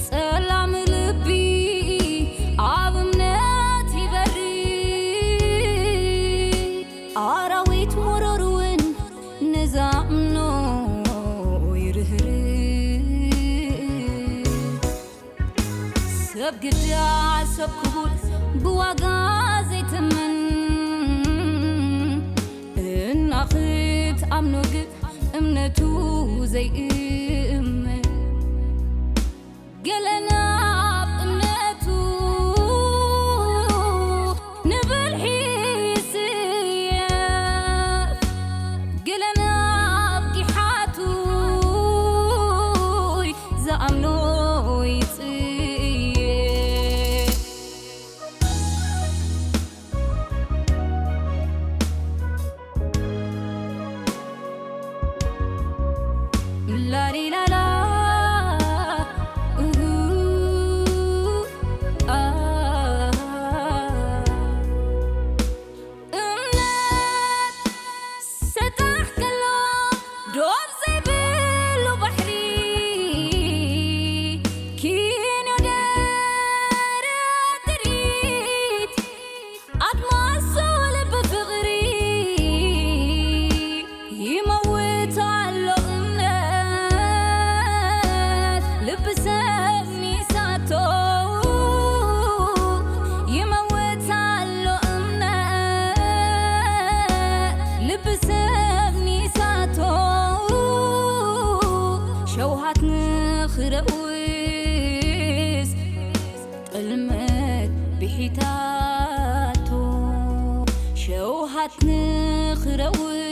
ጸላም ልቢ ኣብ እምነት ይበሪ፣ ኣራዊት መረር እውን ንዛምኖ ይርህርህ። ሰብ ግዳ ሰብ ክቡር ብዋጋ ዘይትምን፣ እና ክትኣምኖ ግን እምነቱ ዘይእመን። ገለ ናብ እምነቱ ንብልሒ ይስየፍ፣ ገለ ናብ ጊሓቱ ዝኣምኖ ይጽየፍ። ላሊላላ፣ እሁ፣ ኣ። እምነት ሰጣሕ ከሎ ዶብ ዘይብሉ ባሕሪ፣ ኪኖ ደረት ጥሪት ኣድማስ ልቢ ፍቕሪ፣ ይመውት ኣሎ እምነት ልቢ ሰብ ሚሳቶ፣ ይመውት ኣሎ እምነት ልቢ ሰብ ሚሳቶ፣ ሸውሃት ንኽረውስ ጥልመት ብሒታቶ፣ ሸውሃት ንኽረውስ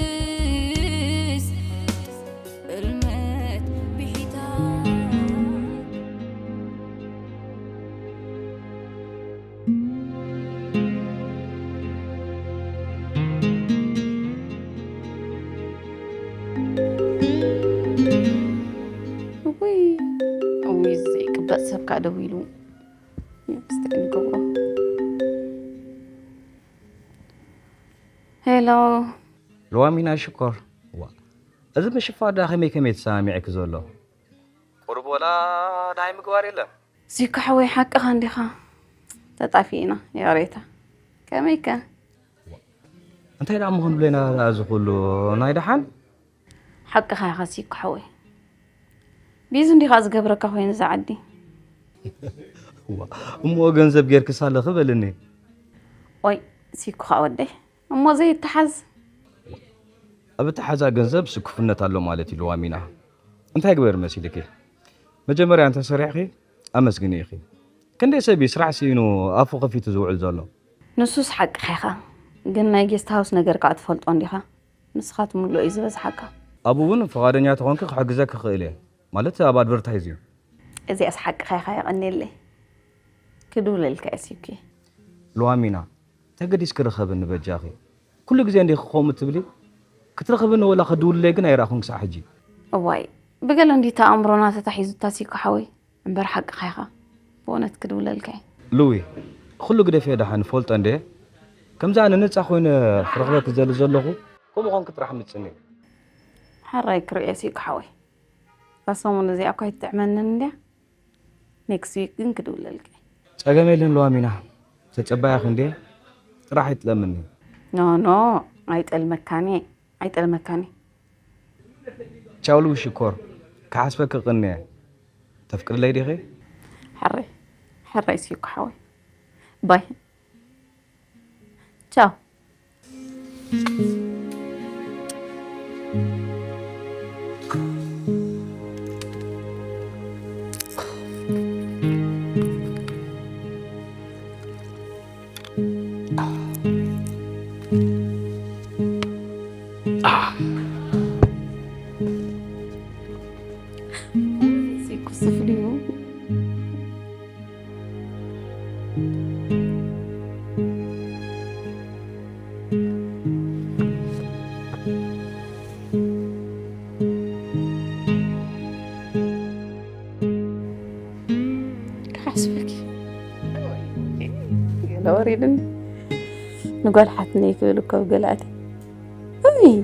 ጥልመት ብሒታቶ። እውይ፣ እውይ፣ ዘይቅበጽ ሰብ ከኣ ደዊሉ። እስቲ ክንገብሮ። ሄሎ። ሉዋሚና ሽኮር። ዋ፣ እዚ ምሽፋ ዳ ከመይ ከመይ ተሰማሚዕኪ ዘሎ? ቁሩብ ወላ ደሃይ ምግባር የለን? ሲኮ ሓወይ፣ ሓቅኻ እንዲኻ። ተጣፊእና፣ ይቕሬታ። ከመይከ? እንታይ ደኣ ምኾን ብለና ደኣ እዚ ኩሉ ናይ ደሓን? ሓቅኻ ኢኻ ሲኮ ሓወይ። ቢዚ እንዲኻ ዝገብረካ ኮይኑ እዛ ዓዲ። እዋ፣ እሞ ገንዘብ ጌርክስ ኣለኺ በልኒ። ኦይ፣ ሲኮ ኸኣ ወደይ፣ እሞ ዘይተሓዝ? ኣብ እተሓዛ ገንዘብ ስኩፍነት ኣሎ ማለት እዩ ሉዋሚና። እንታይ ግበር መሲልኪ? መጀመርያ እንተ ሰሪሕኺ ኣመስግኒ ኢኺ። ክንደይ ሰብ እዩ ስራሕ ስኢኑ ኣፉ ከፊቱ ዝውዕል ዘሎ? ንሱስ ሓቅኻ ኢኻ። ግን ናይ ጌስት ሃውስ ነገር ከኣ ትፈልጦ እንዲኻ። ንስኻ ትምልኦ እዩ ዝበዝሓካ። ኣብኡ እውን ፍቓደኛ ተኾንኪ ክሕግዘኪ ክኽእል እየ። ማለት ኣብ ኣድቨርታይዝ እዩ። እዚኣስ ሓቅኻ ኢኻ፣ የቐንየለይ። ክድውለልካ እየ ሲኩ። ሉዋሚና፣ ተገዲስኪ ርኸብኒ በጃኺ። ኩሉ ግዜ እንዲኺ ከምኡ ትብሊ? ክትረኽብኒ ወላ ክድውልለይ ግን ኣይረኣኹን ክሳዕ ሕጂ። እዋይ፣ ብገለ እንዲታ ኣእምሮና ተታሒዙታ ሲኩ ሓወይ። እምበር ሓቅኻ ኢኻ። ብእውነት ክድውለልካ እየ። ሉዊ፣ ኩሉ ግደፍዮ ደሓን ፈልጦ እንድየ። ከምዛ ንነጻ ኮይነ ክረኽበኪ ዝደሊ ዘለኹ፣ ከምኡ ኮንኪ ጥራሕ ምጽኒ። ሕራይ ክርእዮ ሲኩ ሓወይ። እዛ ሰሙን እዚኣ እኳ ኣይትጥዕመንን እንድያ። ኔክስት ዊክ ግን ክድውለልካ እየ። ጸገም የለን ሉዋሚና። ተጸባያኺ እንድየ። ጥራሕ ኣይትጠልምኒ። ኖ፣ ኖ፣ ኣይጠልመካን እየ። ኣይጠልመካን እየ። ቻው ሉዊ ሽኮር፣ ክሓስበኪ ክቕኒ እየ። ተፍቅድለይ ዲኺ? ሕራይ፣ ሕራይ ሲኩ ሓወይ። ባይ። ቻው። ሲኩ ስፍሊሙ። ክሓስበኪ። ገለ ወሪድኒ። ንጓል ሓትነይ ክብል እኮ ብገለ ኣትየ። እይ።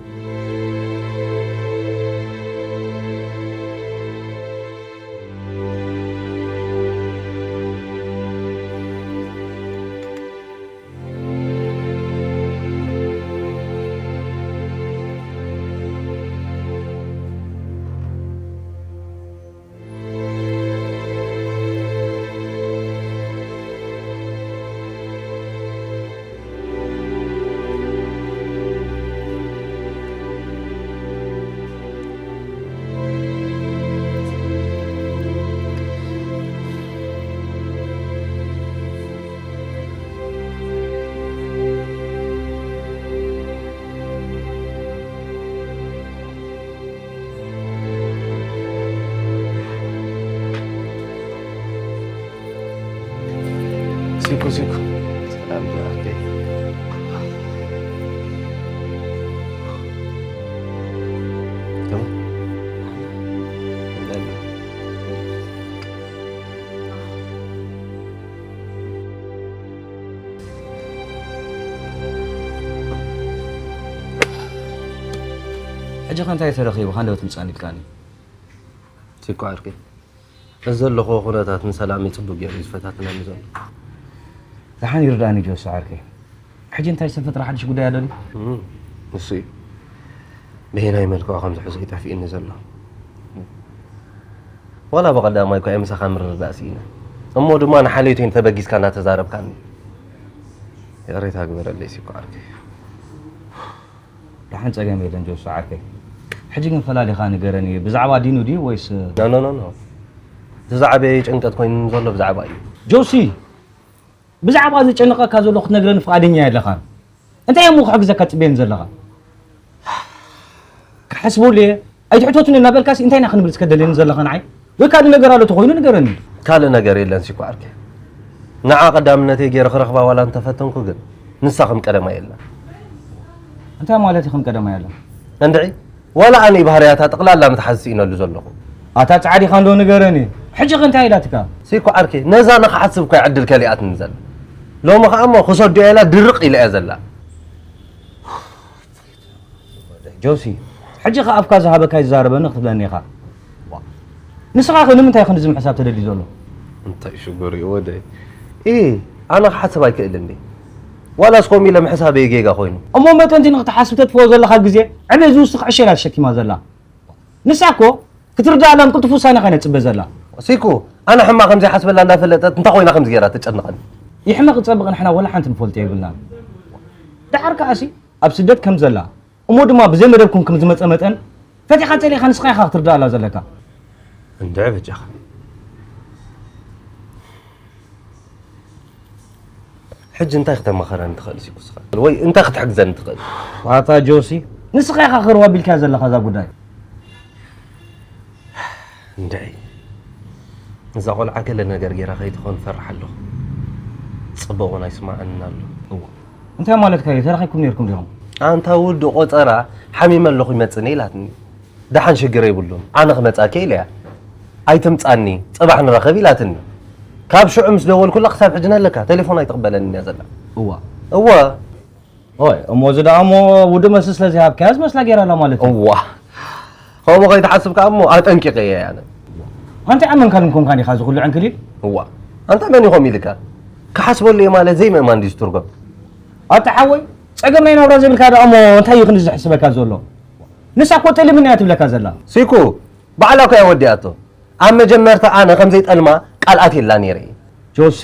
ሲኩ፣ ሲኩ። ሰላም ዶ ዓርከይ? ደሞ? እንደምን? ሕጂ ኸ እንታይ ተረኺቡ? ኻንደበት ምጻን ኢልካኒ? ሲኮ ዓርከይ፣ እዚ ዘለኹዎ ኩነታት ንሰላመይ ጽቡቕ ገይሩ እዩ ዝፈታትነኒ ዘሎ። ደሓን ይርዳእኒ ጆሲ ዓርከይ። ሕጂ እንታይ ዝተፈጥረ ሓድሽ ጉዳይ ኣሎ ድዩ? እም፣ ንሱ እዩ። በየናይ መልክዑ ከም ዝሕዞ እዩ ጠፊእኒ ዘሎ። ዋላ ብቐዳማይ እኳ እየ ምሳኻ ምርድዳእ ስኢነ። እሞ ድማ ንሓልዮተይ ተበጊስካ እናተዛረብካኒ። ይቕሬታ ግበረለይ ሲኮ ዓርከይ። ደሓን ጸገም የለን ጆሲ ዓርከይ። ሕጂ ግን ፈላሊኻ ንገረኒ፣ ብዛዕባ ዲኑ ድዩ ወይስ? ኖ፣ ኖ፣ ኖ፣ ኖ። እቲ ዝዓበየ ጭንቀት ኮይኑ ዘሎ ብዛዕባ እዩ። ጆሲ፣ ብዛዕባ ዘጨንቐካ ዘሎ ክትነግረኒ ፍቓደኛ የለኻን። እንታይ እሞ ክሕግዘካ ትጽበየኒ ዘለኻ? ክሓስበሉ እየ። ኣይትሕተቱኒ እናበልካሲ እንታይ ኢና ክንብል እስከ ደልየኒ ዘለኻ ንዓይ? ወይ ካልእ ነገር ኣሎ ተኾይኑ ንገረኒ። ካልእ ነገር የለን ሲኮ ዓርከይ። ንዓ ቀዳምነተይ ገይረ ክረኽባ ዋላ እንተፈተንኩ ግን ንሳ ከም ቀደማ የለን። እንታይ ማለት እዩ ከም ቀደማ የለን? እንድዒ፣ ዋላ ኣነ ባህርያታ ጠቕላላ ምትሓዝ ስኢነሉ ዘለኹ። ኣታ ጻዕዲኻ እንዶ ንገረኒ። ሕጂ ኸ እንታይ ኢላትካ? ሲኮ ዓርከይ፣ ነዛ ንኽሓስብ እኳ ዕድል ከሊኣትኒ ዘላ። ሎሚ ኸኣ እሞ ክሰዶ ኢላ ድርቕ ኢላ እያ ዘላ። ጆሲ፣ ሕጂ ኸኣ ኣፍካ ዝሃበካ ይዛረበኒ ክትብለኒ ኢኻ። ዋ፣ ንስኻ ኸ ንምንታይ ክንድዚ ምሕሳብ ተደልዩ ዘሎ? እንታይ ሽግር እዩ ወደይ? ኢ፣ ኣነ ክሓስብ ኣይክእልን ድየ? ዋላስ ከምኡ ኢለ ምሕሳበይ ጌጋ ኮይኑ? እሞ መጠንቲ ንኽትሓስብ ተጥፍኦ ዘለኻ ግዜ ዕቤት ዝውስኽ ዕሸል እያ ተሸኪማ ዘላ። ንሳ እኮ ክትርድኣላን ቅልጡፍ ውሳነ ኸይነ ትጽበ ዘላ። ሲኩ፣ ኣነ ሕማቕ ከም ዘይሓስበላ እንዳፈለጠት እንታይ ኮይና ከምዚ ገይራ ተጨንቐኒ? ይሕመቕ ይጸብቕ ንሕና ወላ ሓንቲ ንፈልጦ የብልናን። ደሓር ከኣሲ ኣብ ስደት ከም ዘላ እሞ ድማ ብዘይ መደብኩም ከም ዝመጸ መጠን ፈቲኻ ጸሊእኻ ንስኻ ኢኻ ክትርድኣላ ዘለካ። እንድዒ በጃኻ። ሕጂ እንታይ ክተማኸረኒ ትኽእል ሲኩ ንስኻ? ወይ እንታይ ክትሕግዘኒ ትኽእል? ኣታ ጆሲ፣ ንስኻ ኢኻ ክርዋ ቢልካያ ዘለኻ እዛ ጉዳይ። እንድዒ፣ እዛ ቆልዓ ገለ ነገር ገይራ ከይትኾን እፈርሕ ኣለኹ። ጽቡቕ እውን ኣይስማዓንን ኣሎ። እዋ፣ እንታይ ማለትካ እዩ? ተራኺብኩም ነይርኩም ዲኹም? ኣንታ ውዱእ ቆጸራ፣ ሓሚመ ኣለኹ ይመጽእኒ ኢላትኒ። ደሓን ሽግር የብሉን፣ ኣነ ክመጻኪ ኢለያ። ኣይትምጻኒ፣ ጽባሕ ንራኸብ ኢላትኒ። ካብ ሽዑ ምስ ደወልኩላ ክሳብ ሕጂ ነለካ፣ ቴሌፎን ኣይትቕበለንን እያ ዘላ። እዋ። እወ። ኦይ፣ እሞ እዚ ደኣ እሞ ውዱእ መልሲ ስለ ዘይሃብካያ ዝመስላ ገይራ ኣላ ማለት እዩ። እዋ። ከምኡ ከይትሓስብ ከኣ እሞ ኣጠንቂቐ እየ ኣነ። ኣንታ ኣመንካልን ኮንካን ኢኻ እዚ ኩሉ ዕንክሊል? እዋ። ኣንታ መን እዩ ከምኡ ኢልካ? ክሓስበሉ እየ ማለት ዘይምእማን ድዩ ዝትርጎም? ኣታ ሓወይ፣ ጸገም ናይ ናብራ ዘይብልካ ደኣ እሞ እንታይ እዩ ክንዲ ዘሕስበካ ዘሎ? ንሳ እኮ ጠሊምኒ እያ ትብለካ ዘላ። ሲኩ፣ ባዕላ እኮ እያ ወዲኣቶ። ኣብ መጀመርታ ኣነ ከም ዘይጠልማ ቃል ኣትየላ ነይረ እየ። ጆሲ፣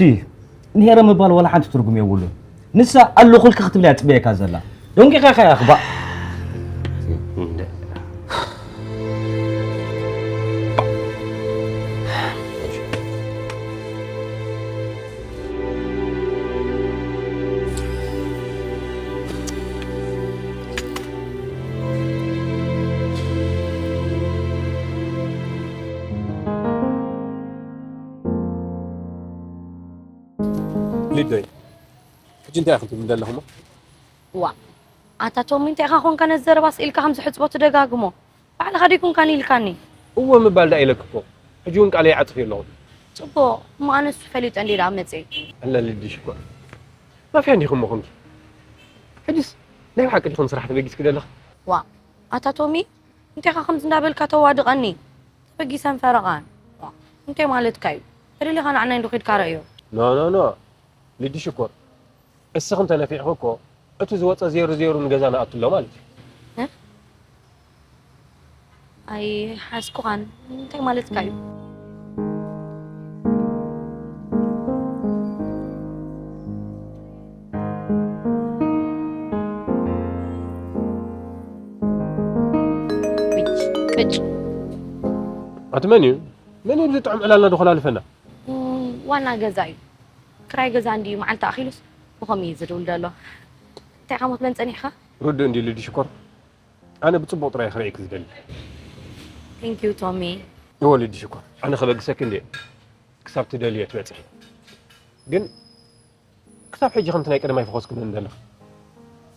ነይረ ምባል ዋላ ሓንቲ ትርጉም የብሉን። ንሳ ኣለኹልኪ ክትብላ እያ ትጽበየካ ዘላ። ደንጊኻ ኢኻ ኣኽባእ። ሊዶይ፣ ሕጂ እንታይ ኢኹም ትብሉ ዘለኹም? ዋ፣ ኣታ ቶሚ እንታይ ኢኻ ኾንካ ነዚ ዘረባ ስኢልካ ከም ዝሕጽቦ ትደጋግሞ? ባዕልኻ ዲኹም ካን ኢልካኒ? እወ ምባል ደኣ ኢለኪ እኮ። ሕጂ እውን ቃለይ ዓጽፊ ኣለኹ። ጽቡቕ፣ እሞ ኣነስ ፈሊጠ እንድየ ደኣ መጽየ። ኣላ ሊዲ ሽኮር። ማፍያ እንዲኹም እሞ ኾንኪ። ሕጂስ ናይ ብሓቂ ዲኹም ስራሕ ተበጊስኪ ዘለኺ? ዋ፣ ኣታ ቶሚ፣ እንታይ ኢኻ ከምዚ እንዳበልካ ተዋድቐኒ? ተበጊሰን ፈረቓን። ዋ፣ እንታይ ማለትካ እዩ? ተደሊኻ ንዓናይ እንዶ ኬድካ ረእዮ። ኖ፣ ኖ፣ ኖ። ሊዲ ሽኮር። እስኺ እንተ ነፊዕኺ እኮ፣ እቲ ዝወጸ ዜሮ ዜሮ ንገዛ ንኣቱ ኣሎ ማለት እዩ። እ? ኣይሓዝኩኻን። እንታይ ማለትካ እዩ? ቅጭ፣ ቅጭ። ኣቲ መን እዩ? መን እዩ እዚ ጥዑም ዕላልና ዶ ከላልፈና? እም፣ ዋና ገዛ እዩ። ክራይ ገዛ እንድዩ መዓልቲ ኣኺሉስ ብኸምኡ እዩ ዝድውል ዘሎ። እንታይ ኢኻ ሞት መን ጸኒሕካ? ርዱእ እንድዩ ሊዲ ሽኮር። ኣነ ብጽቡቕ ጥራይ ክርእየኪ ዝደሊ። Thank you ቶሚ። እወ ሊዲ ሽኮር፣ ኣነ ከበግሰኪ እንድየ ክሳብ ትደልዮ ትበጽሒ። ግን ክሳብ ሕጂ ከምቲ ናይ ቀደም ኣይፈኾስክንን ዘለኺ።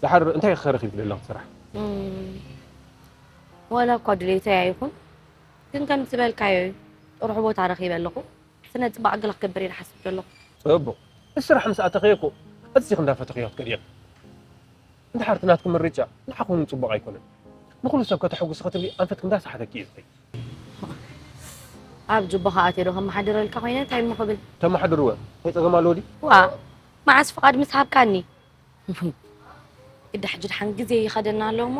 ደሓር እንታይ ኢኺ ረኺብኪ ዘለኺ ስራሕ? እም፣ ዋላ እኳ ድሌተይ ኣይኹን፣ ግን ከም ዝበልካዮ እዩ። ጥሩሕ ቦታ ረኺበ ኣለኹ። ስነ ጽባቕ ግለ ክገብር እየ ዝሓስብ ዘለኹ። ጽቡቕ። እቲ ስራሕ ምስ ኣተኽዮ እኮ፣ እቲ ኢኺ እንዳፈተኽዮ ክትከዲ ኢኺ። እንድሓር እቲ ናትኪ ምርጫ ንዓኹም እውን ጽቡቕ ኣይኮነን። ንኹሉ ሰብ ከተሐጉሲ ክትብሊ ኣንፈትኪ እንዳሰሓተኪ እዩ ዝኸይድ። ኣብ ጁባኻ ኣትየ ዶ ከመሓድረልካ ኮይነ እንታይ እሞ ክብል? ተመሓድርወ እንታይ ጸገም ኣለዎ ድዩ? ዋእ፣ መዓስ ፍቓድ ምስ ሃብካኒ? ግዳ ሕጂ ድሓን ግዜ ይኸደና ኣሎ እሞ፣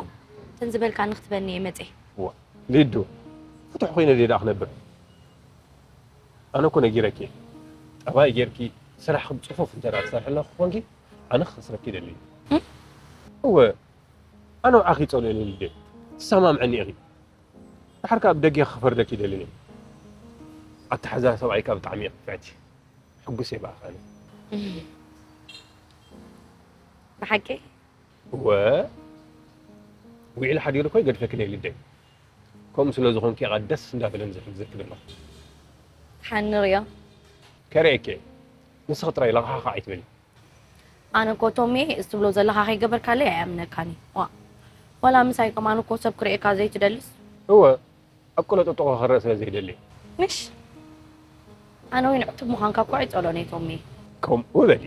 እተን ዝበልካኒ ክትበኒ እየ መጽየ። ዋ፣ ሊዱ፣ ፍቱሕ ኮይነ ድየ ደኣ ክነብር? ኣነ እኮ ነጊረኪ እየ። ጠባይ ጌርኪ ስራሕኺ ብጽፉፍ እንተ ደኣ ትሰርሒ ኣለኺ ኮንኪ፣ ኣነ ክኸስረኪ ይደሊ። እም? እወ፣ ኣነ ንዓኺ ይጸልኦ እየ ሊዱ። ትሰማምዐኒ ኢኺ። ደሓር ከኣ ብደገ ክፈርደኪ ይደልን እየ። ኣተሓዛ ሰብኣይካ ብጣዕሚ እየ ክፍዕቲ። ሕጉስ እየ ብኣኻ ኣነ። ብሓቂ? እወ፣ ውዒሉ ሓዲሩ እኮ ይገድፈኪ ናይ ልደይ። ከምኡ ስለ ዝኾንኪ እየ ደስ እንዳበለኒ ዝሕግዘኪ ዘለኹ። ሓኒ ርዮ። ከርእየኪ እየ። ንስኺ ጥራይ ለቕሓኻ ኣይትበሊ። ኣነ እኮ ቶሜ፣ እዚ ትብሎ ዘለኻ ከይገበርካለይ ኣይኣምነካን እየ። ዋ፣ ዋላ ምሳይ ከማን እኮ ሰብ ክርእየካ ዘይትደልስ? እወ፣ ኣብ ቅለጠጥቆ ክረእ ስለ ዘይደሊ። ምሽ? ኣነ እውን ዕቱብ ምዃንካ እኮ ኣይጸሎን እየ ቶሜ። ከምኡ በሊ።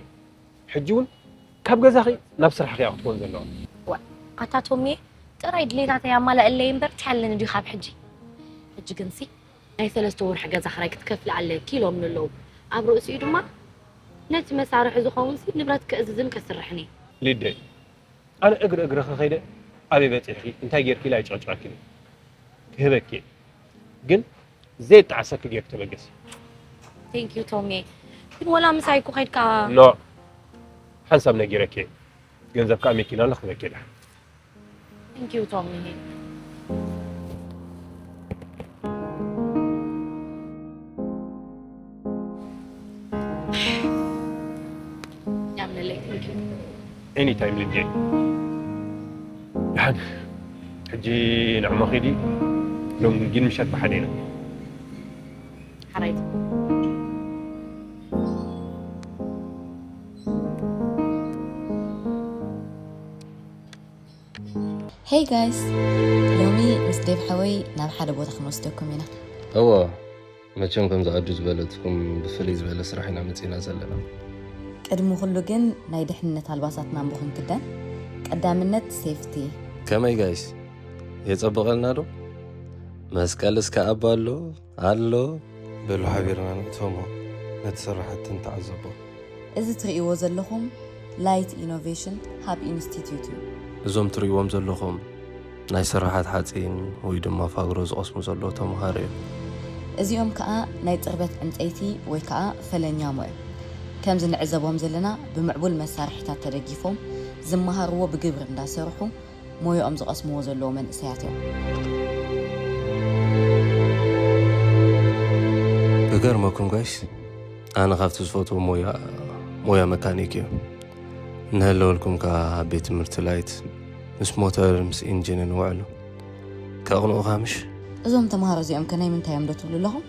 ሕጂ እውን ካብ ገዛኺ ናብ ስራሕኺ እያ ክትኮን ዘለዋ። ዋ፣ ኣታ ቶሜ፣ ጥራይ ድሌታተይ ኣማላእለይ እምበር ትሓለኒ ድዩ ካብ ሕጂ? ሕጂ ግንሲ ናይ ሰለስተ ወርሒ ገዛ ክራይ ክትከፍሊ ኣለኪ ኢሎምኒ ኣለዉ። ኣብ ርእሲኡ ድማ ነቲ መሳርሒ ዝኸውን ሲ ንብረት ከእዝዝን ከስርሕን እየ። ሊደይ፣ ኣነ እግሪ እግርኺ ከይደ ኣበይ በጺሕኪ እንታይ ጌርኪ ኢለ ኣይጨቕጭቐክን እየ። ክህበኪ እየ። ግን ዘየጣዕሰኪ ጌርኪ ተበገሲ። Thank you ቶሜ። ግን ወላ ምሳይ እኮ ከይድካ ኖ፣ ሓንሳብ ነጊረኪ እየ። ገንዘብ ከኣ መኪና ኣሎ ክህበኪ እየ። Thank you ቶሚ። ያምለለይ thank you። Anytime ልጄ። ደሓን ሕጂ ንዕሞ ኺዲ። ሎም ግን ምሸት ብሓደ ኢና። ሓራይት። Hey guys፣ ሎሚ ምስ ዴቭ ሓወይ ናብ ሓደ ቦታ ክንወስደኩም ኢና። እወ፣ መቸም ከምዚ ኣዱ ዝበለትኩም ብፍልይ ዝበለ ስራሕ ኢና መጺና ዘለና። ቅድሚ ኩሉ ግን ናይ ድሕንነት ኣልባሳትና እሞ ክንክደን። ቀዳምነት ሴፍቲ። ከመይ ጋይስ? የጸብቐልና ዶ? መስቀልስ ከኣ ኣሎ ኣሎ። በሉ ሓቢርና ንእቶሞ ነቲ ስራሕቲ ንተዓዘቦ። እዚ ትርእይዎ ዘለኹም ላይት ኢኖቬሽን ሃብ ኢንስቲትዩት እዩ። እዞም ትርእይዎም ዘለኹም ናይ ስርሓት ሓጺን ወይ ድማ ፋግሮ ዝቐስሙ ዘለዉ ተምሃሮ እዮም። እዚኦም ከኣ ናይ ጽርበት ዕንጸይቲ ወይ ከኣ ፈለኛሞ እዮም። ከምዚ ንዕዘቦም ዘለና ብምዕቡል መሳርሒታት ተደጊፎም ዝመሃርዎ ብግብሪ እንዳሰርሑ ሞያኦም ዝቐስምዎ ዘለዉ መንእሰያት እዮም። ክገርመኩም ጋይስ ኣነ ካብቲ ዝፈትዎ ሞያ ሞያ መካኒክ እዩ። እናሃለወልኩም ከኣ ኣብ ቤት ትምህርቲ ላይት ምስ ሞተር ምስ ኢንጂንን ውዕሉ ከቕንኡኻ ምሽ? እዞም ተምሃሮ እዚኦም ከ ናይ ምንታይ እዮም ዶ ትብሉ ኣለኹም?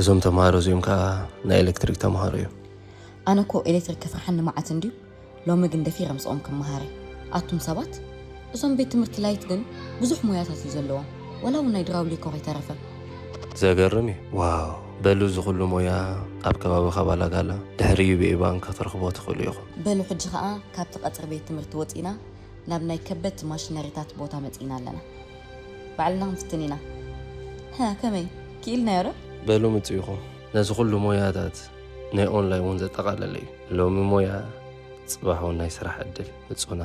እዞም ተምሃሮ እዚኦም ከኣ ናይ ኤሌክትሪክ ተምሃሮ እዮም። ኣነ እኮ ኤሌክትሪክ ከፍርሓኒ መዓት እንድዩ። ሎሚ ግን ደፊረ ምስኦም ክመሃር እየ። ኣቱም ሰባት፣ እዞም ቤት ትምህርቲ ላይት ግን ብዙሕ ሞያታት እዩ ዘለዎም፣ ወላ እውን ናይ ድራውሊኮ ከይተረፈ። ዘገርም እዩ። ዋው! በሉ እዚ ኩሉ ሞያ ኣብ ከባቢኻ ባላጋላ ድሕሪ ዩቢኤ ባንክ ክትረኽቦ ትኽእሉ ኢኹም። በሉ ሕጂ ኸኣ ካብቲ ቀጽሪ ቤት ትምህርቲ ወጺና ናብ ናይ ከበድቲ ማሽነሪታት ቦታ መጺእና ኣለና። ባዕልና ክንፍትን ኢና። ሃ፣ ከመይ? ክኢልናዮ ዶ? በሉ ምጹ ኢኹም። ነዚ ኩሉ ሞያታት ናይ ኦንላይን እውን ዘጠቓለለ እዩ። ሎሚ ሞያ፣ ጽባሕ እውን ናይ ስራሕ ዕድል። ምጹና።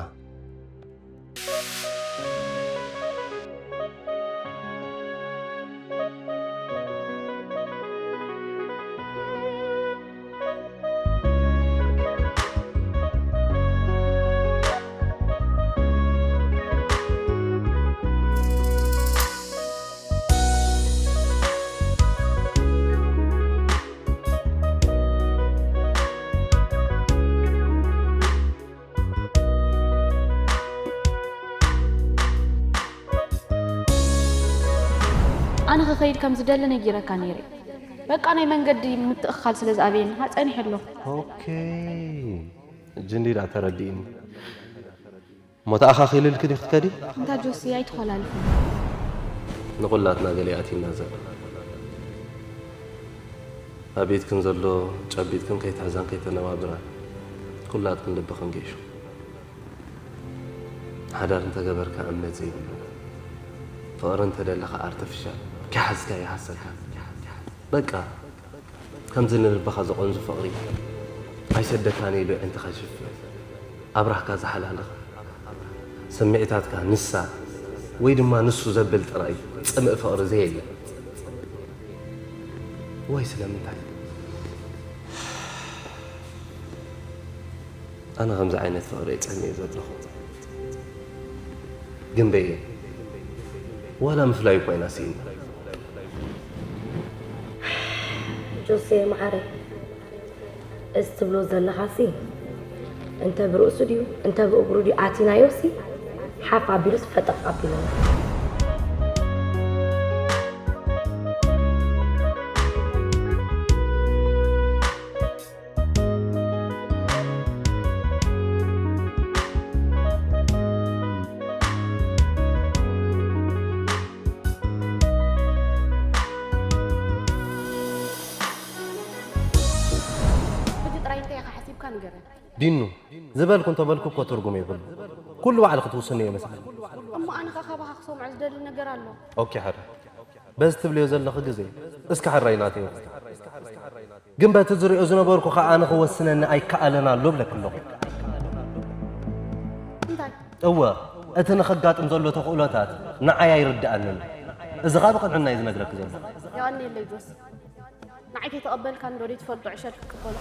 ኣነ ክኸይድ ከም ዝደሊ ነጊረካ ነይረ። በቃ ናይ መንገዲ ምትእኽኻል ስለ ዝኣበየኒ ከዓ ጸኒሐ ኣለኹ። ኦኬ። ጅንዲዳ ተረዲእኒ። እሞ ተኣኻኺልልኪ ድዩ ክትከዲ? እንታ ጆሲ ኣይትኾላልፉ። ንኹላትና ገለ ኣቲና ዘሎ። ኣብ ኢድክን ዘሎ ጨቢጥክን ከይትሕዛን ከይተነባብራን ኩላትክን ልብኽን ገይሹ። ሓዳር እንተገበርካ እምነት ዘይብሉ፣ ፍቕሪ እንተደለኻ ኣርተፊሻል፣ ከይሓዝካ ይሃሰካ። በቃ ከምዚ ንልብኻ ዘቐንዙ ፍቕሪ ኣይሰደካን ኢሉ ኣዒንትኻ ይሽፍን። ኣብራህካ ዝሓላልኽ ስምዒታትካ ንሳ ወይ ድማ ንሱ ዘብል ጥራይ ጽምእ ፍቕሪ ዘየለ። ወይ ስለምንታይ? ኣነ ከምዚ ዓይነት ፍቕሪ እየ ጸሚየ ዘለኹ። ግን በየ ዋላ ምፍላይ እኳ ኢና ስኢና። ጆሴ መዓረይ፣ እዚ ትብሎ ዘለኻሲ እንተ ብርእሱ ድዩ እንተ ብእግሩ ድዩ ኣቲናዮሲ ሓፍ ኣቢሉስ ፈጠቕ ኣቢሉና። ሕጂ ጥራይ እንታይ ኢኻ ሓሲብካ ንገረኒ። ዲኑ፣ ዝበልኩ እንተበልኩ እኮ ትርጉም የብሉ። ኩሉ ባዕልኺ ትውስኒ እየ መስለኒ። እሞ ኣነ ኸ ካባኻ ክሰምዖ ዝደሊ ነገር ኣሎ። ኦኬ፣ ሓረ። በዚ ትብልዮ ዘለኺ ግዜ እስከ ሕራይ ናተይ ወስዳ። ግን በቲ ዝሪኦ ዝነበርኩ ኸኣ ኣነ ክወስነኒ ኣይከኣለን ኣሎ እብለኪ ኣለኹ። እንታይ? እወ፣ እቲ ንኸጋጥም ዘሎ ተኽእሎታት ንዓይ ኣይርድኣንን። እዚ ኸኣ ብቕንዕና እየ ዝነግረኪ ዘለኹ። የቐንየለይ ጆሲ። ንዓይ ከይተቐበልካኒ ዶ ዘይትፈልጦ ዕሸል ክትቅበሎ?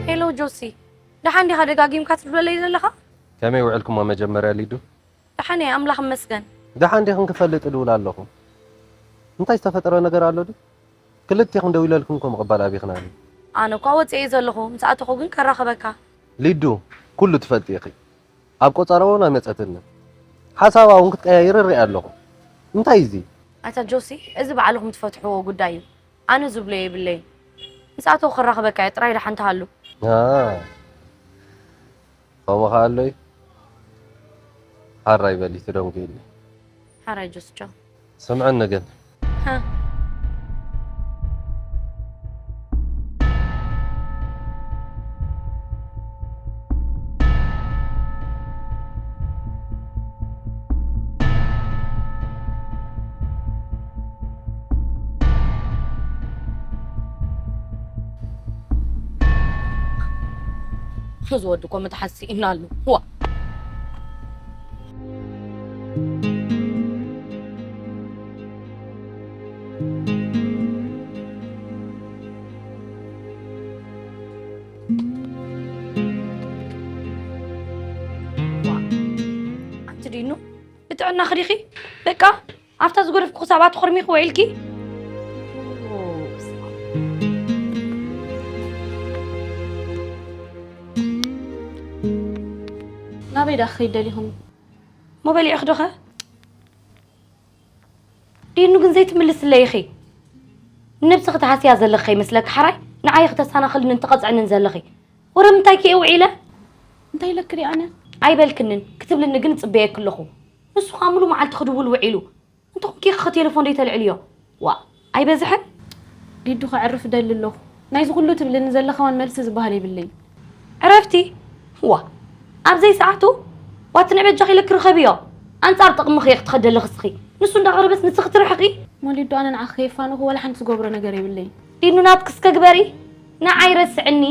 ሄሎ ጆሲ፣ ደሓን ዲኻ? ደጋጊምካ ትድውለለይ ዘለኻ? ከመይ ውዕልኩሞ መጀመርያ ሊዱ? ደሓን እየ፣ ኣምላኽ ይመስገን። ደሓን ዲኽን ክፈልጥ እድውል ኣለኹ። እንታይ ዝተፈጠረ ነገር ኣሎ ድዩ? ክልቴኽን ደዊለልክን እኮ ምቕባል ኣቢኽናኒ። ኣነ እኳ ወፂኤ ዘለኹ፣ ምስ ኣተኹ ግን ከራኽበካ። ሊዱ፣ ኩሉ ትፈልጢ ኢኺ። ኣብ ቆጸራ እውን ኣይመጸትንን። ሓሳባ እውን ክትቀያይር እሪኣ ኣለኹ። እንታይ እዚ? ኣታ ጆሲ፣ እዚ ባዕልኹም ትፈትሕዎ ጉዳይ እዩ። ኣነ ዝብሎ የብለይን። ምስ ኣተኹ ከራኽበካ እየ፣ ጥራይ ደሓን ተሃሉ። ኣ፣ ከምኡ ኸኣ ኣሎ እዩ። ሓራይ በሊ ትደንጉይኒ። ሓራይ ጆሲ ቻው። ስምዕኒ ግን። ሃ። እዚ ወዲ እኮ መትሓዚ ስኢና ኣሎ። ዋ። ኣንቲ ዲኑ ብጥዕናኺ ዲኺ? በቃ ኣብታ ዝገደፍኩ ክሳብ ኣትኾርሚኺ ውዒልኪ? ናበይ ደኣ ክኸይድ ደሊኹም? እሞ በሊዕኺ ዶኸ? ዲኑ ግን ዘይትምልስለይ ኢኺ። ንነብስኺ ትሃስያ ዘለኺ ከይመስለኪ ሓራይ ንዓይ ክተሰናኽልንን ትቐጽዕንን ዘለኺ። ወረ ምንታይ ክየ ውዒለ? እንታይ ኢለኪ ድየ ኣነ? ኣይበልክንን፣ ክትብልኒ ግን እጽበየኪ ኣለኹ። ንሱ ኸኣ ሙሉእ መዓልቲ ክድውል ውዒሉ። እንተ ኾንኪ ኢኺ ቴሌፎን ደይተልዕልዮ? ዋእ፣ ኣይበዝሐን? ሊዱ ከዕርፍ እደሊ ኣለኹ። ናይዚ ኩሉ ትብልኒ ዘለኺ እውን መልሲ ዝበሃል የብለይን። ዕረፍቲ? ዋእ፣ ኣብ ዘይሰዓቱ? ዋእ፣ እቲ ንበጃኺ ኢለኪ ርኸብዮ። ኣንጻር ጥቕምኺ ኢኺ ትኸዲ ዘለኺ እስኺ። ንሱ እንዳቐረበስ ንስኺ ትርሕቒ? እሞ ሊዱ ኣነ ንዓኺ ከየፋነኹ ዋላ ሓንቲ ዝገብሮ ነገር የብለይን። ዲኑ ናትኪ እስከ ግበሪ። ንዓይ ረስዕኒ።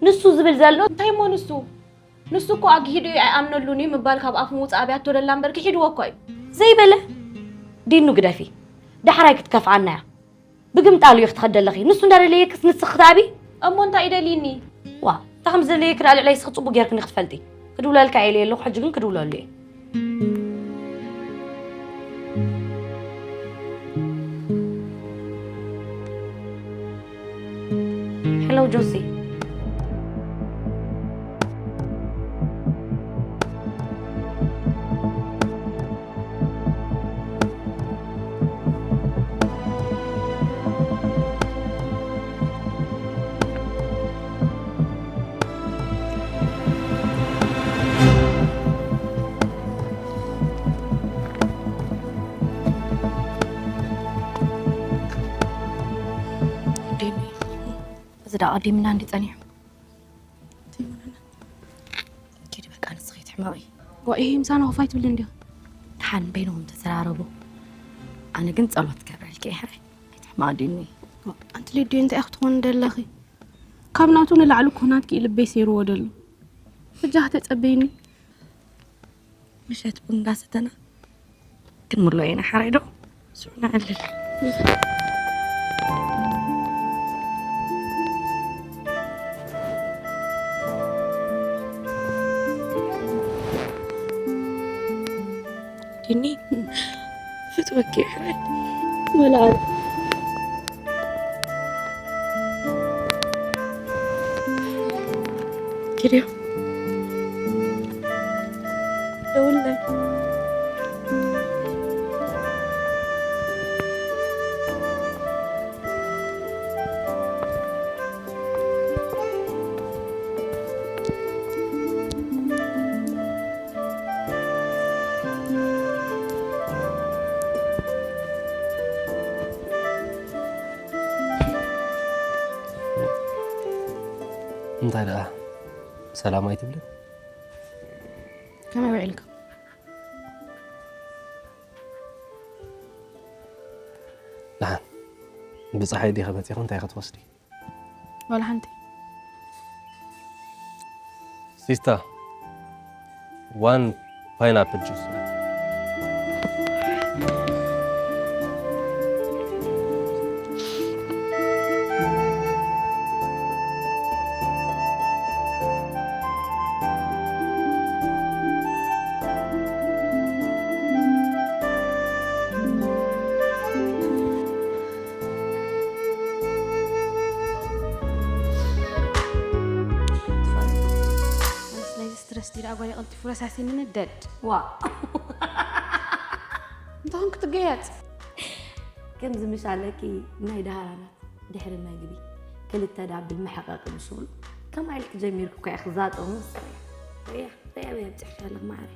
ንሱ ዝብል ዘሎ እንታይ እሞ ንሱ? ንሱ እኮ ኣግሂዱ እዩ ኣይኣምነሉን እዩ ምባል ካብ ኣፉ ምውፃእ ኣብያቶ ደላ እምበር ክሒድዎ እኮ እዩ። ዘይበለ ዲኑ ግደፊ። ዳሕራይ ክትከፍኣና እያ። ብግምጣሉ እዩ ክትኸደለኺ። ንሱ እንዳደለየክስ ንስኺ ክትኣቢ? እሞ እንታይ ይደልይኒ? ዋ፣ እንታይ ከም ዝደለየኪ ደኣ ልዕለይ ስኺ ጽቡቅ ጌርክኒ ክትፈልጢ። ክድውለልካ ኢለ ኣለኹ፣ ሕጂ ግን ክድውለሉ እየ። ሄሎ ጆሲ። ዲኒ፣ እዚ ደኣ ቀዲምና እንዲ ጸኒሑ። ኪዲ በቃ ንስኺ ትሕመቒ። ዋእ፣ ይሄ ምሳና ኮፍ ኣይትብልን እንዲያ? ደሓን በይንኹም ተዘራረቡ። ኣነ ግን ጸሎት ክገብረልኪ እየ። ሕራይ ኣይትሕመቒ ዲኒ። ዋእ፣ ኣንቲ ሊድዮ እንታይ ኢኺ ትኾኒ ደለኺ? ካብ ናቱ ንላዕሊ እኮ ናትኪ እዩ ልበይ ሰይርዎ ደሎ። በጃኺ ተጸበይኒ። ምሸት ቡን እንዳሰተና ክንምሎ ኢና። ሓራይ ዶ? ስዑ ንዕልል። ዲኒ፣ ፍትወኪ እየ ሓራይ። ወላ ኣነ። ኪድዮ። ደውለይ። እንታይ ደኣ ሰላም ኣይትብልን? ከመይ ውዒልካ? ደሓን። ብፀሓይ ዲኸ መፂኹ እንታይ ኢኸ ትወስዲ? ዋላ ሓንቲ። ሲስታ፣ ዋን ፓይናፕል ጁስ። ኣነስ ናይዚ ስትረስ ድዩ ደኣ ጓለይ ቀልጢፉ ረሳሲኒ ንደድ። ዋ። እንታይ ኾንክ ትገየጽ? ከምዚ ምሽ ኣለኪ ናይ ደሃራናት ድሕሪ መግቢ ክልተ ዳብል መሕቐቂ ምስ በሉ ከምኣ ኢልኪ ጀሚርኪ እኮ ኢኺ ዛጠ ምስ ሪያ ሪያ በይ ኣብፅሕኪ ኣለኹ ማዕረ።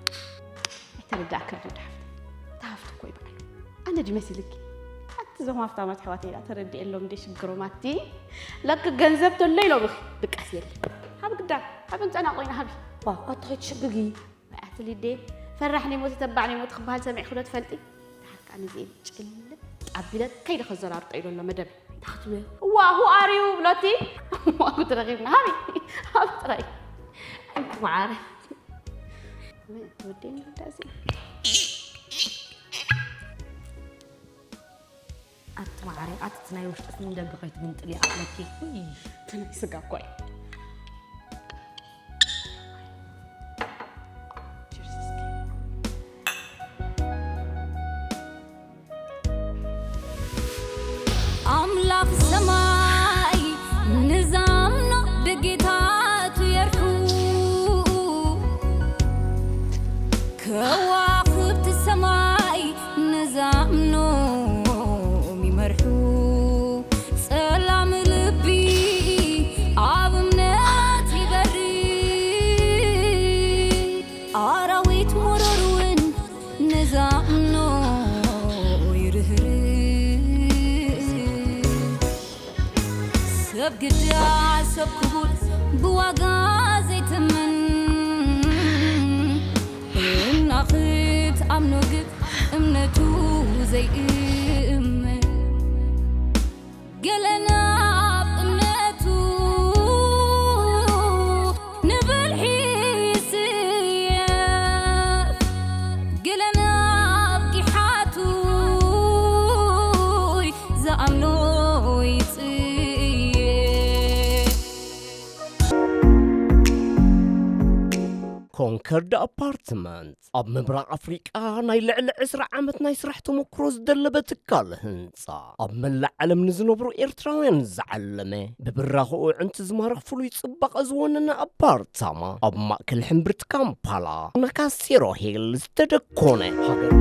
ኣይተረዳእክን ረዳ ሓፍተይ። እታ ሃፍቲ እኮ እዩ በዓሉ። ኣነ ድዩ መሲልኪ? ኣቲ እዞም ሃፍታማት ኣሕዋተይ ደኣ ተረዲኤሎም እንደ ሽግሮም ኣቲ። ለክ ገንዘብ ተሎ ኢሎምኺ። ድቃስ የለ። ሃቢ ግዳ፣ ሃቢ እንጨና ቆይና ሃቢ። ዋ፣ ኣቲ ከይትሽግጊ። ኣቲ ሊዴ፣ ፈራሕ ነይሞት ተባዕ ነይሞት ክበሃል ሰሚዕኺ ዶ ትፈልጢ? ደሓር ከኣ ነዚኤን ጭልጥ ኣቢለ ከይደ ከዘራርጦ ኢሉ ኣሎ መደብ። እንታይ ክትብልዮ? ዋ፣ who are you ብሎቲ? ዋጉ ትረኺብና። ሃቢ፣ ሃቢ ጥራይ። ኣንቲ መዓረ። መን ትወደኒ ጉዳይ እዚ? ኣቲ መዓረይ፣ ኣቲ እቲ ናይ ውሽጥስ ንደገ ከይትግንጥልዮ ኣለኪ። ውይ። እቲ ናይ ስጋ እኮ እዩ። ቺርስ እስኪ። ኣምላኽ ሰማይ ንዛምኖ ደጌታቱ የርሑ፣ ከዋኽብቲ ሰማይ ንዛምኖም ይመርሑ። ጸላም ልቢ ኣብ እምነት ይበሪ፣ ኣራዊት መሮር እውን ነዛ እምኖ ይርህርህ። ሰብ ግዳ ሰብ ክቡር ብዋጋ ዘይትምን፣ እና ክትኣምኖ ግን እምነቱ ዘይእመን። ገለ ናብ እምነቱ ኮንከርድ ኣፓርትመንት ኣብ ምብራቕ ኣፍሪቃ ናይ ልዕሊ ዕስራ ዓመት ናይ ስራሕ ተመክሮ ዝደለበ ትካል ህንጻ፣ ኣብ መላእ ዓለም ንዝነብሩ ኤርትራውያን ዝዓለመ፣ ብብራኸኡ ዕንቲ ዝማርኽ ፍሉይ ጽባቐ ዝወነነ ኣፓርታማ፣ ኣብ ማእከል ሕምብርቲ ካምፓላ፣ ናካሴሮ ሂል ዝተደኮነ ሃገር።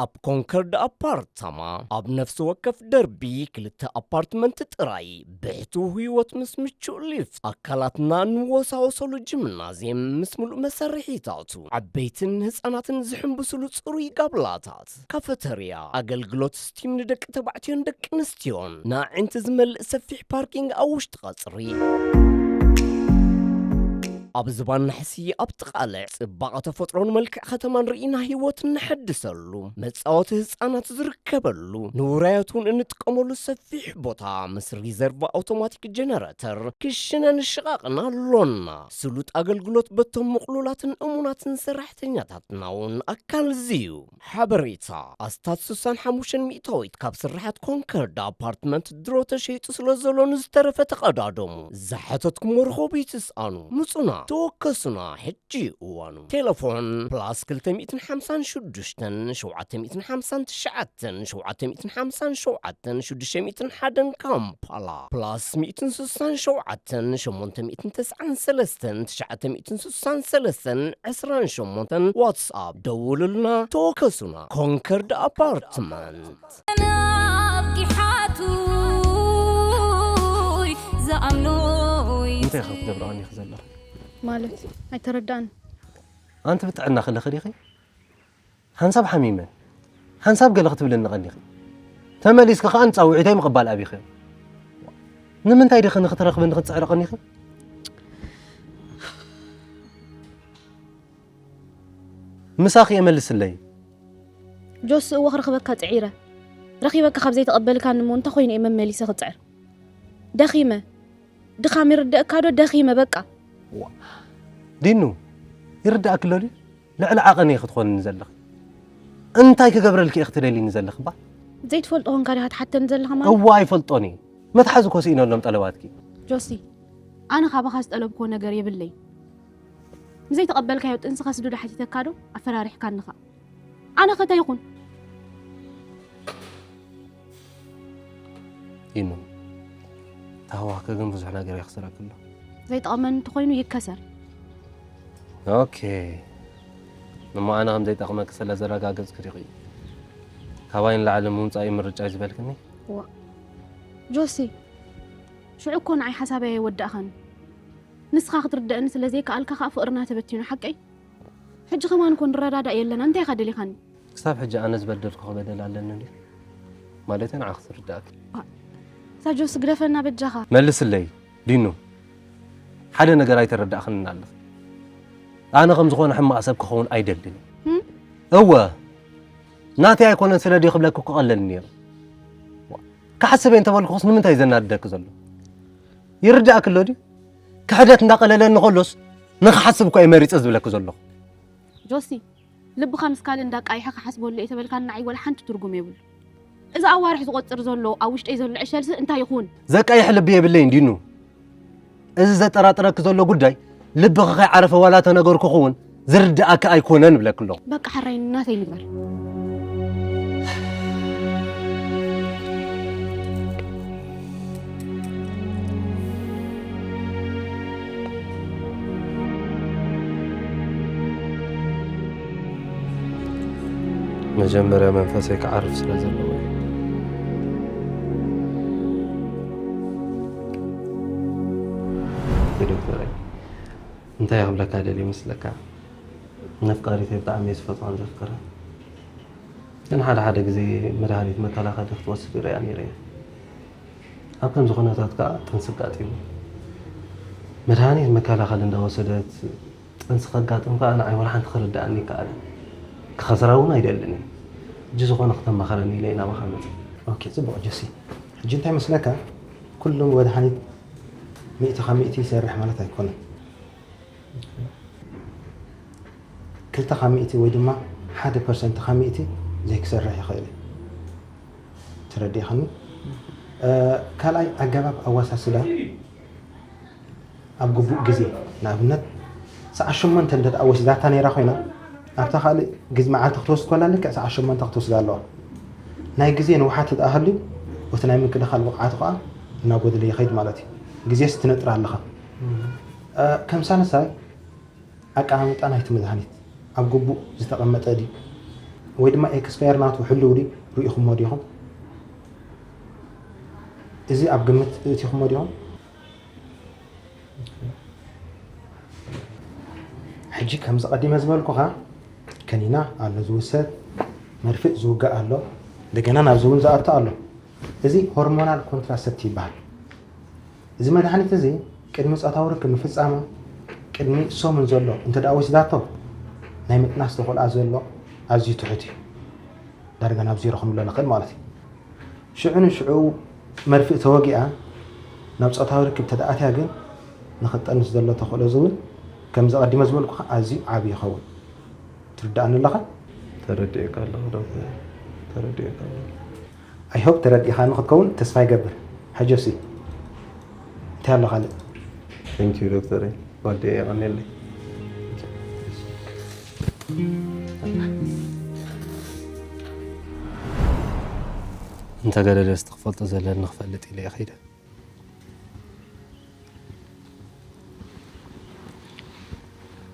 ኣብ ኮንከርድ ኣፓርታማ፣ ኣብ ነፍሲ ወከፍ ደርቢ ክልተ ኣፓርትመንት ጥራይ፣ ብሕቱው ህይወት ምስ ምቹእ ሊፍት፣ ኣካላትና ንወሳወሰሉ ጂምናዝየም ምስ ምሉእ መሳርሒታቱ፣ ዓበይትን ህጻናትን ዝሕንብስሉ ጽሩይ ጋብላታት፣ ካፈተርያ፣ ኣገልግሎት ስቲም ንደቂ ተባዕትዮን ደቂ ኣንስትዮን፣ ንኣዒንቲ ዝመልእ ሰፊሕ ፓርኪንግ ኣብ ውሽጢ ቀጽሪ። ኣብ ዝባን ናሕሲ ኣብ ጥቓ ልዕ ጽባቐ ተፈጥሮን መልክዕ ከተማን ርኢና ህይወት እነሐድሰሉ፣ መጻወቲ ህጻናት ዝርከበሉ፣ ንውራያት እውን እንጥቀመሉ ሰፊሕ ቦታ ምስ ሪዘርቭ ኣውቶማቲክ ጀነረተር ክሽነን ሽቓቕን ኣሎና። ስሉጥ ኣገልግሎት በቶም ምቕሉላትን እሙናትን ሰራሕተኛታትና እውን ኣካል እዚ እዩ። ሓበሬታ፣ ኣስታት ስሳን ሓሙሽተን ሚእታዊት ካብ ስርሓት ኮንከርድ ኣፓርትመንት ድሮ ተሸይጡ ስለ ዘሎ ንዝተረፈ ተቐዳደሙ። ዝሓተትኩሞ ረኸቢ ትስኣኑ። ምጹና፣ ተወከሱና፣ ሕጂ እዩ እዋኑ። ቴሌፎን ፕላስ ክልተ ሚእትን ሓምሳን ሽዱሽተን ሸውዓተ ሚእትን ሓምሳን ትሽዓተን ሸውዓተ ሚእትን ሓምሳን ሸውዓተን ሽዱሽተ ሚእትን ሓደን ካምፓላ ፕላስ ሚእትን ስሳን ሸውዓተን ሸሞንተ ሚእትን ተስዓን ሰለስተን ትሽዓተ ሚእትን ስሳን ሰለስተን ዕስራን ሸሞንተን ዋትስኣፕ ደውሉልና፣ ተወከሱና። ኮንከርድ ኣፓርትመንት። ናብ ጊሓቱ ዝኣምኖ እንታይ ኢኻ ክትገብሪ ቀኒኺ ዘለኺ? ማለት ኣይተረዳእን። ኣንቲ ብጥዕና ከለኺ ዲኺ? ሓንሳብ ሓሚመ፣ ሓንሳብ ገለ ክትብልኒ ቀኒኺ። ተመሊስኪ ከኣ ንጻውዒተይ ምቕባል ኣቢኺ። ንምንታይ ዲኺ ንኽትረኽብኒ ክትጽዕሪ ቀኒኺ? ምሳኺ እየ መልስለይ። ጆሲ፣ እወ ክረኽበካ ጽዒረ። ረኺበካ ካብ ዘይተቐበልካኒ እሞ እንታይ ኮይኑ እየ መመሊሰ ክጽዕር? ደኺመ። ድኻም ይርደእካ ዶ? ደኺመ በቃ። ዲኑ፣ ይርዳእኪ ኣሎ ድዩ? ልዕሊ ዓቐነይ ክትኾንኒ ዘለኺ። እንታይ ክገብረልኪ እየ ክትደልይኒ ዘለኺ እባ? ዘይትፈልጦ ኾንካ ዲኻ ትሓተኒ ዘለኻ ማለት? እወ ኣይፈልጦን እየ። መትሓዚ እኮ ስኢነሎም ጠለባትኪ። ጆሲ፣ ኣነ ካባኻ ዝጠለብክዎ ነገር የብለይ። ንዘይተቐበልካዮ ጥንስኻ ስዱድ ሓቲተካ ዶ? ኣፈራሪሕካኒ ኸኣ። ኣነ ኸ እንታይ ይኹን? ዲኑ፣ ተሃዋኽኪ ግን ብዙሕ ነገር የኽስረኪ ኣሎ። ዘይጠቕመኒ እንተኾይኑ ይከሰር። ኦኬ። እሞ ኣነ ከም ዘይጠቕመኪ ስለ ዘረጋገጽኪ ዲኺ ካባይ ንላዕሊ ምውጻእ እዩ ምርጫይ ዝበልክኒ? ዋ። ጆሲ፣ ሽዑ እኮ ንዓይ ሓሳበይ ኣይወዳእኻን። ንስኻ ክትርደእኒ ስለ ዘይከኣልካ ኸኣ ፍቕርና ተበቲኑ፣ ሓቀይ? ሕጂ ከማን እኮ ንረዳዳእ የለና። እንታይ ኢኻ ደሊኻኒ? ክሳብ ሕጂ ኣነ ዝበደልኩኺ በደል ኣለኒ ድዩ? ማለተይ ንዓኺ ዝርዳእኪ። እዛ ጆሲ ግደፈና በጃኻ። መልስለይ ዲኑ። ሓደ ነገር ኣይተረዳእኽንን ኣለኺ። ኣነ ከም ዝኾነ ሕማቕ ሰብ ክኸውን ኣይደልን። እም? እወ፣ ናተይ ኣይኮነን ስለ ድዩ ክብለኪ እኮ ቀለል ነይሩ። ክሓስብ እየ እንተበልኩኽስ ንምንታይ እዩ ዘናድደኪ ዘሎ? ይርዳእኪ ኣሎ ድዩ? ክሕደት እንዳቐለለኒ ከሎስ ንኽሓስብ እኮ እየ መሪጸ ዝብለኪ ዘለኹ። ጆሲ፣ ልብኻ ምስ ካልእ እንዳቃይሐ ክሓስበሉ እየ ተበልካኒ ንዓይ ወላ ሓንቲ ትርጉም የብሉ። እዚ ኣዋርሕ ዝቆጽር ዘሎ ኣብ ውሽጠይ ዘሎ ዕሸልሲ እንታይ ይኹን? ዘቃይሕ ልቢ የብለይን ዲኑ። እዚ ዘጠራጥረኪ ዘሎ ጉዳይ ልብኺ ከይዓረፈ ዋላ ተነገርኩኺ እውን ዝርድኣኪ ኣይኮነን እብለኪ ኣለኹ። በቃ ሕራይ ናተይ ንግበር። መጀመርያ መንፈሰይ ክዓርፍ ስለ ዘለዎ እዩ። ዶክተረይ፣ እንታይ ክብለካ ደልየ ይመስለካ? ነፍቃሪተይ ብጣዕሚ እየ ዝፈትዋን ዘፍቅራን። ግን ሓደ ሓደ ግዜ መድሃኒት መከላኸሊ ክትወስድ ይርእያ ነይረ እየ። ኣብ ከምዚ ኩነታት ከኣ ጥንሲ ኣጋጢሙ። መድሃኒት መከላኸሊ እንዳወሰደት ጥንሲ ከጋጥም ከኣ ንዓይ ወላ ሓንቲ ክርድኣኒ ይከኣል። ክኸስራ እውን ኣይደልን እየ። ሕጂ ዝኾነ ክተማኸረኒ ኢለ እየ ናባኻ መጽእ። ኦኬ፣ ጽቡቕ ጆሲ። ሕጂ እንታይ መስለካ? ኩሉ መድሃኒት ሚእቲ ካብ ሚእቲ ይሰርሕ ማለት ኣይኮነን። ክልተ ካብ ሚእቲ ወይ ድማ ሓደ ፐርሰንት ካብ ሚእቲ ዘይክሰርሕ ይኽእል እዩ። ተረዲእኻኒ? እ፣ ካልኣይ ኣገባብ ኣወሳስዳ ኣብ ግቡእ ግዜ፣ ንኣብነት ሰዓት ሸሞንተ እንተ ደኣ ወሲዳታ ነይራ ኮይና፣ ኣብታ ካልእ ግዜ መዓልቲ ክትወስድ ከላ ልክዕ ሰዓት ሸሞንተ ክትወስዳ ኣለዋ። ናይ ግዜ ንውሓት እንተ ደኣ ሃልዩ፣ እቲ ናይ ምክልኻል ብቕዓት ከኣ እናጎደለ ይኸይድ ማለት እዩ። ግዜስ ትነጥር ኣለኻ። እ፣ ከም ሳልሳይ፣ ኣቀማምጣ ናይቲ መድሃኒት ኣብ ግቡእ ዝተቐመጠ ድዩ? ወይ ድማ ኤክስፓየር ናቱ ሕሉው ድዩ? ርኢኹሞ ዲኹም? እዚ ኣብ ግምት እቲኹሞ ዲኹም? ሕጂ ከምዚ ቀዲመ ዝበልኩኻ፣ ከኒና ኣሎ ዝውሰድ፣ መርፍእ ዝውጋእ ኣሎ፣ እንደገና ናብዚ እውን ዝኣቱ ኣሎ። እዚ ሆርሞናል ኮንትራሰፕቲቭ ይበሃል። እዚ መድሃኒት እዚ ቅድሚ ጾታዊ ርክብ ምፍጻማ ቅድሚ ሰሙን ዘሎ እንተ ደኣ ወሲዳቶ፣ ናይ ምጥናስ ተኽእሎኣ ዘሎ ኣዝዩ ትሑት እዩ። ዳርጋ ናብ ዜሮ ክንብሎ ንኽእል ማለት እዩ። ሽዑ ንሽዑ መርፍእ ተወጊኣ ናብ ጾታዊ ርክብ ተደኣትያ ግን ንኽትጠንስ ዘሎ ተኽእሎ እዚ እውን ከምዚ ቀዲመ ዝበልኩኻ ኣዝዩ ዓቢ ይኸውን። ትርድኣኒ ኣለኻ? ተረዲኤካ ኣለኹ ዶክተር፣ ተረዲኤካ ኣለኹ። I hope ተረዲእኻኒ ክትከውን ተስፋ ይገብር። ሕጆሲ እንታይ ኣሎ ካልእ? Thank you ዶክተር፣ ወዲ የቐኔለይ። እንተ ገለ ደስ ትኽፈልጦ ዘለኒ ክፈልጥ ኢለ እየ ከይደ።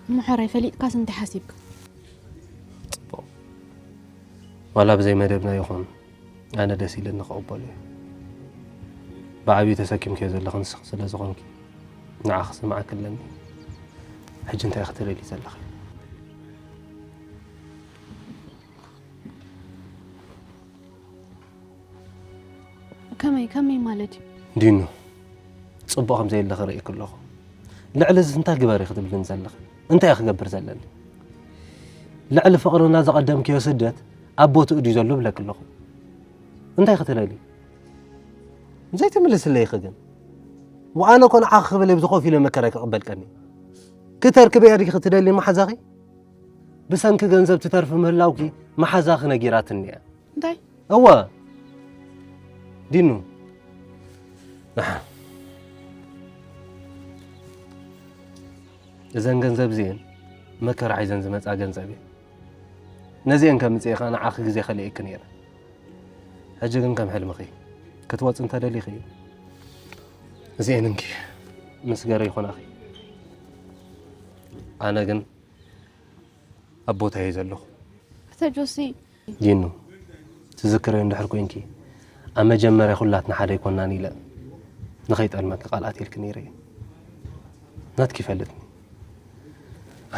እሞ ሕራይ ፈሊጥካስ እንታይ ሓሲብካ? ጽቡቕ። ዋላ ብዘይ መደብና ይኹን፣ ኣነ ደስ ኢለኒ ክቕበሎ እየ። ብዓብዩ ተሰኪምክዮ ዘለኺ ንስኺ ስለ ዝኾንኪ፣ ንዓኺ ክስምዓኪ ኣለኒ። ሕጂ እንታይ ኢኺ ትደልዪ ዘለኺ? ከመይ፣ ከመይ ማለት እዩ? ዲኑ፣ ጽቡቕ ከም ዘየለኺ ርእይኪ ኣለኹ። ልዕሊ እዚ እንታይ ግበሪ ክትብልኒ ዘለኺ? እንታይ እየ ክገብር ዘለኒ? ልዕሊ ፍቕርና ዘቐደምክዮ ስደት ኣብ ቦትኡ ድዩ ዘሎ እብለኪ ኣለኹ። እንታይ ክትደልዪ? ዘይትምልስለይ ኢኺ ግን። ወኣነ እኮ ንዓኺ ክብል እየ ብዚ ኮፍ ኢለ መከራይ ክቕበል ቀንየ። ክተርክብያ ዲኺ ትደሊ መሓዛኺ? ብሰንኪ ገንዘብ ትተርፊ ምህላውኪ መሓዛኺ ነጊራትኒ እያ። እንታይ? እወ። ዲኑ። ንሓ። እዘን ገንዘብ እዚኤን መከራ ሒዘን ዝመጻ ገንዘብ እየን። ነዚኤን ከምጽኤ ከኣ ንዓኺ ግዜ ከሊኤኪ ነይረ። ሕጂ ግን ከም ሕልምኺ ክትወጺ እንተደሊኺ፣ እዚኤን እንኪ፣ ምስ ገረ ይኾናኺ። ኣነ ግን ኣብ ቦታየ ዘለኹ። ኣታ ጆሲ። ዲኑ፣ ትዝክረዮ እንድሕር ኮንኪ፣ ኣብ መጀመርያ ኩላትና ሓደ ኣይኮናን ኢለ ንኸይጠልመኪ ቃል ኣትየልኪ ነይረ እየ። ናትኪ ይፈልጥኒ።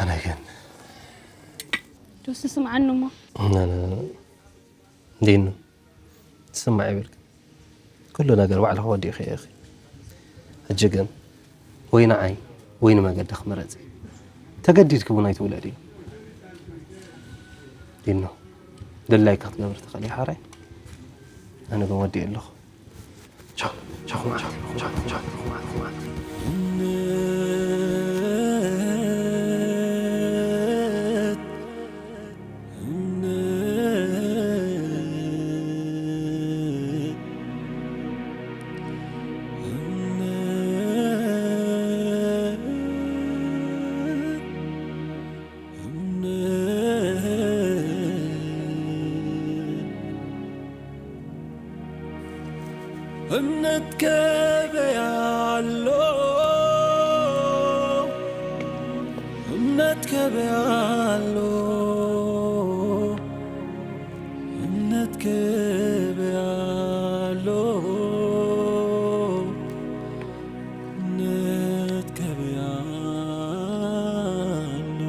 ኣነ ግን ጆሲ፣ ስምዓኒ እሞ። ና፣ ና፣ ና። ዲኑ፣ ትስማዕ ይብልክ። ኩሉ ነገር ባዕልኺ ወዲእኺ ኢኺ። ሕጂ ግን ወይ ንዓይ ወይ ንመገድኺ ምረጺ። ተገዲድኪ እውን ኣይትውለዲ። ዲኑ፣ ድላይኪ ክትገብሪ ትኽእሊ ሓራይ። ኣነ ግን ወዲኤ ኣለኹ። ቻው፣ ቻው፣ ቻው፣ ቻው፣ ቻው፣ ቻው። እምነት ገበያ ኣሎ፣ እምነት ገበያ ኣሎ፣ እምነት ገበያ ኣሎ፣ እምነት ገበያ ኣሎ።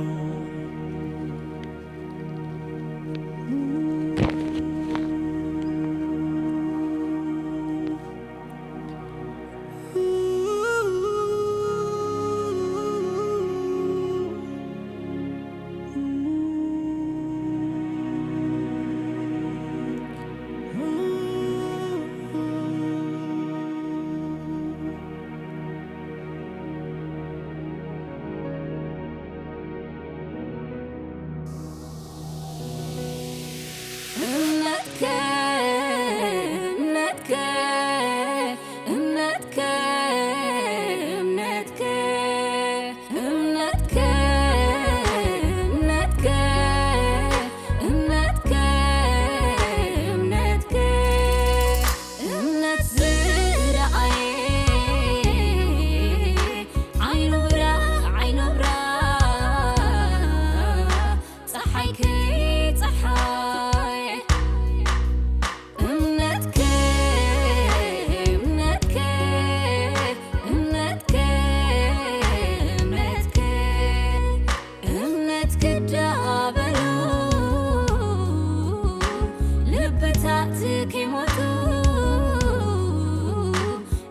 ከይሞቱ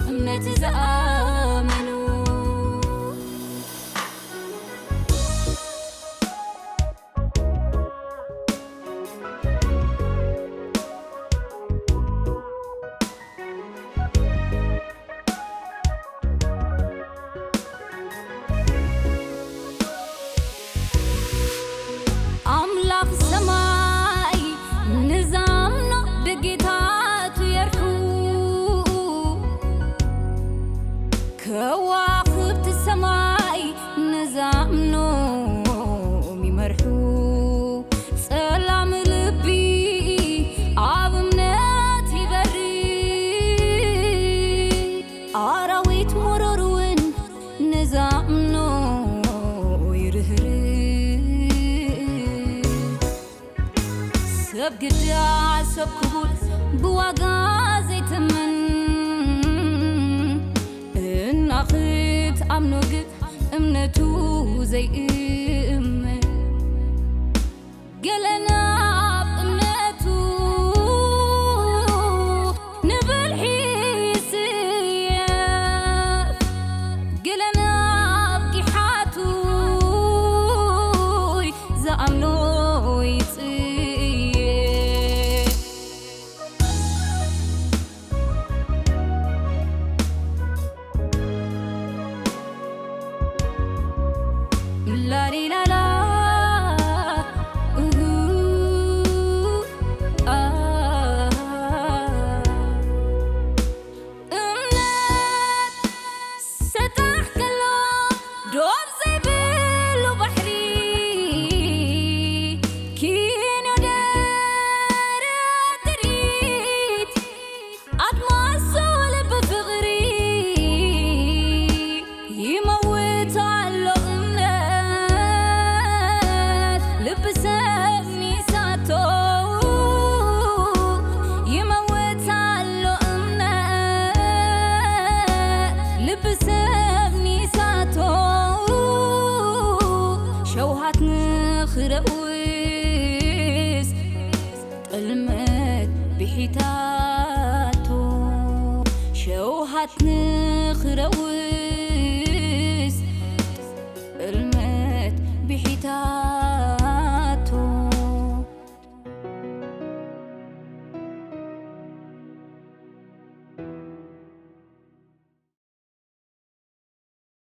እምነት ዝኣመኑ። ኣምላኽ ሰማይ ንዛምኖ ደጌታቱ የርሑ፣ ከዋኽብቲ ሰማይ ንዛምኖም ይመርሑ። ጸላም ልቢ ኣብ እምነት ይበሪ፣ ኣራዊት መሮር እውን ንዛምኖ ይርህርህ። ሰብ ግዳ ሰብ ክቡር ብዋጋ ዘይትምን፣ እና ክትኣምኖ ግን እምነቱ ዘይእመን። ገለ ናብ እምነቱ ንብልሒ ይስየፍ፣ ገለ ናብ ጊሓቱ ዝኣምኖ ይጽየፍ። ላሊላላ፣ እሁ፣ ኣ። እምነት ሰጣሕ ከሎ ዶብ ዘይብሉ ባሕሪ፣ ኪኖ ደረት ትርኢት ኣድማሱ ልቢ ፍቕሪ ይመውት ኣሎ እምነት ልቢ ሰብ ሚሳቶ። ይመውት ኣሎ እምነት ልቢ ሰብ ሚሳቶ። ሸውሃት ንኽረውስ ጥልመት ብሒታቶ። ሸውሃት ንኽረውስ